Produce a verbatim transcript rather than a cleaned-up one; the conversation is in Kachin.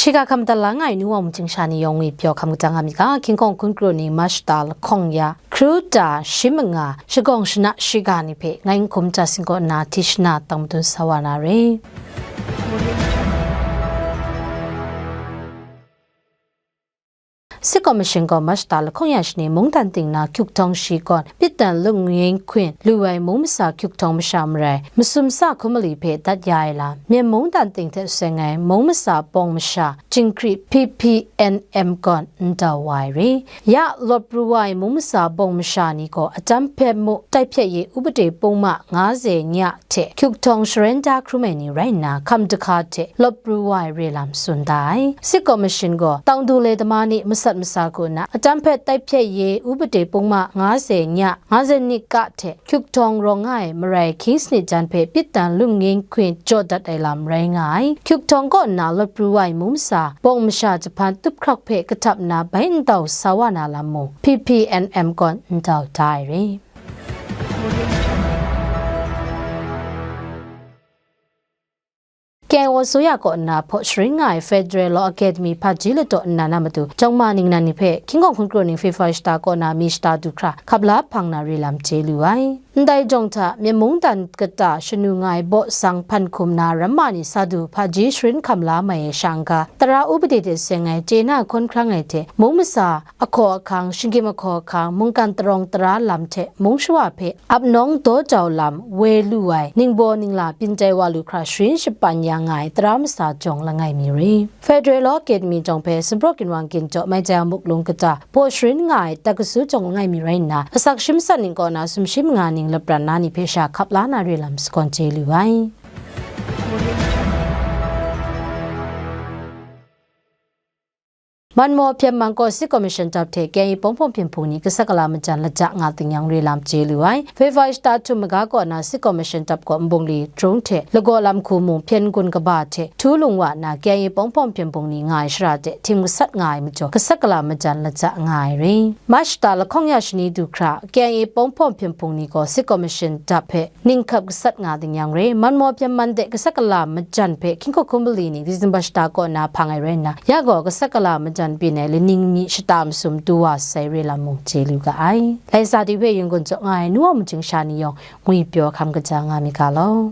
Shiga hkam madat la nga ai nu wa mungchying sha ni yawng ngwi pyaw hkam kaja nga mi ga, King Kong hkun kru ni March ta lahkawng ya, Kruta shi manga, shagawng shana shiga ni hpe ngai n hkum ja singkaw nna hti shana tang madun sa wa na re. Sit Kaw Mashin gaw March ta lahkawng ya shani mungdan ting na Kyuk Htawng shi kawn, Pyittan Lung Ngain Hkwin lu ai mung masa Kyuk Htawng masha marai, masum sa hkun mali hpe dat ya ai lam, Myen mungdan ting hte seng ai mung masa bawng masha, Jinghkri P P N M kawn n dau wa ai re. Ya lawt pru wa ai mung masa bawng masha ni gaw, atam hpet mu tai hpyet ye upade pungma nga ze nya hte Kyuk Htawng sharen da hkrum ai ni rai nna, hkam jahka hte lawt pru wa ai re lam tsun da ai. Sit Kaw Mashin gaw, tawng du le tama ni masat masa hku nna, atam hpet tai hpyet ye upade pungma nga ze nya, nga ze nik ka hte, Kyuk Htawng rawng nga ai marai hkying sanit jan hpe Pyittan Lung Ngain Hkwin jaw dat ai lam rai nga ai. Kyuk Htawng kaw nna lawt pru wa ai mung masa, bawng masha jahpan tup hkrak hpe kahtap nna bai n dau sa wa na lam mung, P P N M kawn n dau da ai re. K I O အစိုးရ kaw nna hpaw sharin nga ai Federal Law Academy hpaji ladaw nnan a matu, jawng ma ningnan ni hpe, hkying hkawng hkun kru ning February shata kaw na mi shata du hkra, hkap la hpang na re lam chye lu ai. Ndai jawng hta, Myen mungdan kata shanu nga ai baw sang hpan hkum na ramma ni sa du hpaji sharin hkam la mai ai sha n-ga, tara upade hte seng ai chye na hkawn hkrang ai hte, mung masa, ahkaw ahkang, shinggyim ahkaw ahkang, mungkan tarawng tara lam hte mung shawa hpe ap nawng daw jau lam woi lu ai, ningbaw ningla byin tai wa lu hkra sharin shapan ya nga ai tara masa jawng langai mi re. Federal Law Academy jawng hpe Sumpraw Ginwang Ginjaw Mai Jai Muk Lung kata hpaw sharin nga ai taksu jawng langai mi rai nna, asak shi masat ning kaw na sumshi manga ning lapran na ni hpe sha hkap la na re lam sagawn chye lu ai. Manmaw Hpyen Man kaw Sit Kaw Mashin dap hte K I A pawng hpawng hpyen hpung ni kasak kala majan lata nga ting yang re lam chye lu ai. February shata htum maga kaw na Sit Kaw Mashin dap kaw Nbungli, Jrung hte Lagaw lam hku mung hpyen gun kaba hte htu lung wa nna K I A pawng hpawng hpyen hpung ni nga ai shara de htim gasat nga ai majaw, kasak kala majan lata nga ai re. March shata lahkawng ya shani du hkra K I A pawng hpawng hpyen hpung ni gaw Sit Kaw Mashin dap hpe ning hkap gasat nga ding yang re, Manmaw Hpyen Man de kasak kala majan hpe hkying hkawk hkun mali ni December shata kaw na hpang ai rai nna, ya gaw kasak kala majan byin ai laning myi shata masum du wa sai re lam mung chye lu ga ai. Lai sa ti hpe yun gun jaw nga ai nu wa mungchying sha ni yawng ngwi pyaw hkam kaja nga mi ga law.